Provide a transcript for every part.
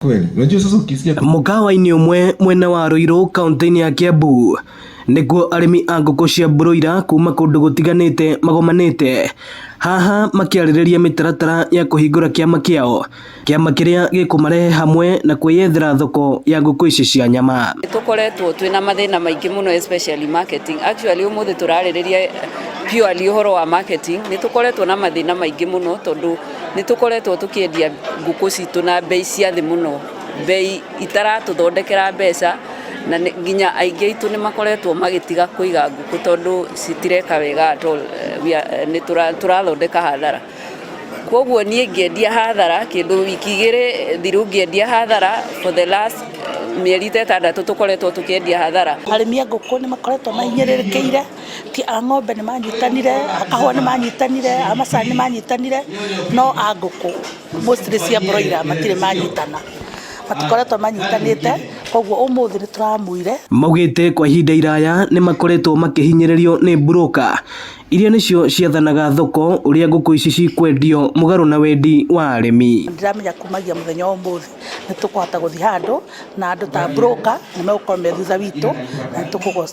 Kweli. Unajua sasa ukisikia Mũkawa-inĩ ũmwe mwena wa Ruiru kaunti-inĩ ya Kiambu nĩkuo arĩmi a ngũkũ cia broiler kuma kũndũ gũtiganĩte magomanĩte haha makĩarĩrĩria mĩtaratara ya kũhingũra kĩama kĩao, kĩama kĩrĩa gĩkũmarehe hamwe na kwĩyethera thoko ya ngũkũ ici cia nyama. Tũkoretwo twĩna mathĩna maingĩ mũno, especially marketing. Actually, ũmũthĩ tũrarĩrĩria purely ũhoro wa marketing. Nĩ tũkoretwo na mathĩna maingĩ mũno tondũ nĩ tũkoretwo tũkĩendia ngũkũ citũ na bei cia thĩ mũno, bei itaratũthondekera mbeca, na nginya aingĩ aitũ nĩ makoretwo magĩtiga kũiga ngũkũ tondũ citireka wega at all. Nĩ tũrathondeka hathara. Koguo niĩ ngĩendia hathara kĩndũ wiki 2 thiru, ngĩendia hathara for the last mĩeri ta 6 tũkoretwo tũkĩendia hathara. Arĩmi a ngũkũ nĩ makoretwo mahinyĩrĩrĩkĩire. Ti a ng'ombe nĩ manyitanire, a kahũa nĩ manyitanire, a macani nĩ manyitanire, no a ngũkũ, mostly cia broiler, matirĩ manyitana, matikoretwo manyitanĩte. Koguo ũmũthĩ nĩ tũramuire. Maugĩte kwa ihinda iraya nĩ makoretwo makĩhinyĩrĩrio nĩ broker iria nĩcio ciathanaga thoko ũrĩa ngũkũ ici cikwendio mũgarũ na wendi wa arĩmi. Ndĩramenya kumagia mũthenya wa ũmũthĩ nĩ tũkũhota gũthiĩ handũ na andũ ta broker nĩ megũkorwo me thutha witũ, na nĩ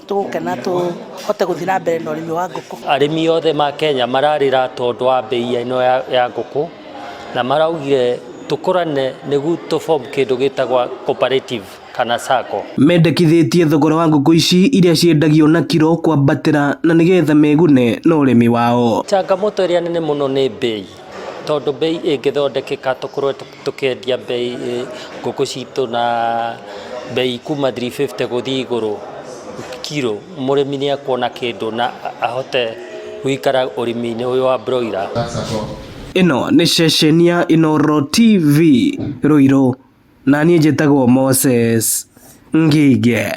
tũgũkena tũhote gũthiĩ na mbere na ũrĩmi wa ngũkũ. Arĩmi othe ma Kenya mararĩra tondũ wa mbei ĩno ya ngũkũ, na maraugire tũkorane nĩguo tũ form kĩndũ gĩtagwo cooperative kana SACCO. Mendekithĩtie thogora wa ngũkũ ici iria ciendagio na kiro kwambatĩra na nĩgetha megune na ũrĩmi wao. Changamoto ĩrĩa nene mũno nĩ mbei, tondũ mbei ĩngĩthondekeka tũkorwo tũkĩendia mbei ngũkũ citũ na mbei kuma 350 gũthiĩ igũrũ kiro, mũrĩmi nĩ ekuona kĩndũ na ahote gũikara ũrĩmi-inĩ ũyũ wa broiler. Ĩno nĩ ceceni ya Inooro TV Ruiru, na niĩ njĩtagwo Moses Ngige.